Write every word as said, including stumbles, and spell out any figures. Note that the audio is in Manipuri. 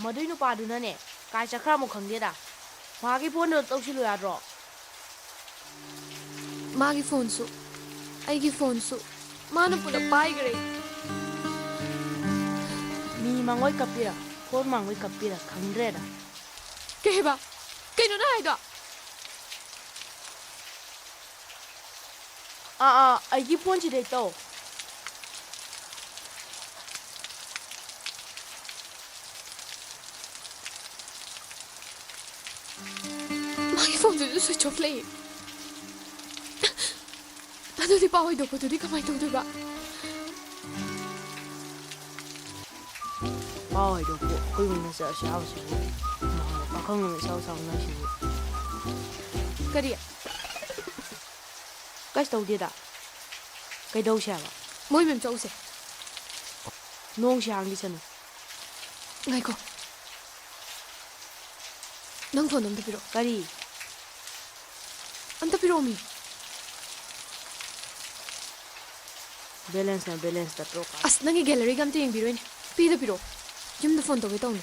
ꯃꯗꯨꯏ ꯅꯨꯄꯥꯗꯨꯅꯅꯦ ꯀꯥꯏ ꯆꯠꯈ꯭ꯔꯃꯣ ꯈꯪꯗꯦꯗ꯫ ꯃꯥꯒꯤ ꯐꯣꯟꯗꯣ ꯇꯧꯁꯤꯜꯂꯨ ꯌꯥꯗ꯭ꯔꯣ? ꯃꯥꯒꯤ ꯐꯣꯟꯁꯨ, ꯑꯩꯒꯤ ꯐꯣꯟꯁꯨ ꯃꯥꯅ ꯄꯨꯂꯞ ꯄꯥꯏꯈ꯭ꯔꯦ꯫ ꯃꯤ ꯃꯥꯡꯉꯣꯏ ꯀꯞꯄꯤꯔ, ꯐꯣꯟ ꯃꯥꯡꯉꯣꯏ ꯀꯞꯄꯤꯔ ꯈꯪꯗ꯭ꯔꯦꯗ꯫ ꯀꯩ ꯍꯥꯏꯕ? ꯀꯩꯅꯣ ꯅꯪ ꯍꯥꯏꯗꯣ? ꯑꯥ, ꯑꯥ, ꯑꯩꯒꯤ ꯐꯣꯟꯁꯤꯗꯩ ꯇꯧ꯫ ꯃꯥꯒꯤ ꯐꯣꯟꯗꯨꯁꯨ switch off ꯂꯩ꯫ ꯑꯗꯨꯗꯤ ꯄꯥꯎ ꯍꯣꯏꯗꯣꯛꯄꯗꯨꯗꯤ ꯀꯃꯥꯏꯅ ꯇꯧꯗꯣꯏꯕ? ꯄꯥꯎ ꯍꯣꯏꯗꯣꯛꯄꯨ ꯑꯩꯈꯣꯏ ꯏꯃꯨꯡ ꯃꯆꯥ ꯑꯁꯤ ꯌꯥꯎꯁꯤꯕꯨ, ꯄꯥꯈꯪ ꯑꯃ ꯏꯁꯥꯎ ꯁꯥꯎꯅ ꯁꯤꯕꯨ꯫ ꯀꯔꯤ? ꯀꯩꯁꯨ ꯇꯧꯗꯦꯗ꯫ ꯀꯩꯗꯧꯁꯦ ꯍꯥꯏꯕ? ꯃꯣꯏ ꯃꯌꯥꯝ ꯆꯧꯁꯦ꯫ ꯅꯣꯡꯁꯤ ꯍꯥꯡꯈꯤꯁꯅꯨ꯫ ꯉꯥꯏꯈꯣ꯫ ꯅꯪ ꯐꯣꯟ ꯑꯝꯇ ꯄꯤꯔꯛꯑꯣ꯫ ꯀꯔꯤ? ꯑꯝꯇ ꯄꯤꯔꯛꯑꯣꯃꯤ꯫ Balance ꯅ balance ꯇꯠꯇ꯭ꯔꯣ? ꯑꯁ, ꯅꯪꯒꯤ gallery ꯒ ꯑꯝꯇ ꯌꯦꯡꯕꯤꯔꯣꯏꯅꯦ꯫ ꯄꯤꯗ ꯄꯤꯔꯛꯑꯣ꯫ ꯌꯨꯝꯗ ꯐꯣꯟ ꯇꯧꯒꯦ ꯇꯧꯅꯦ꯫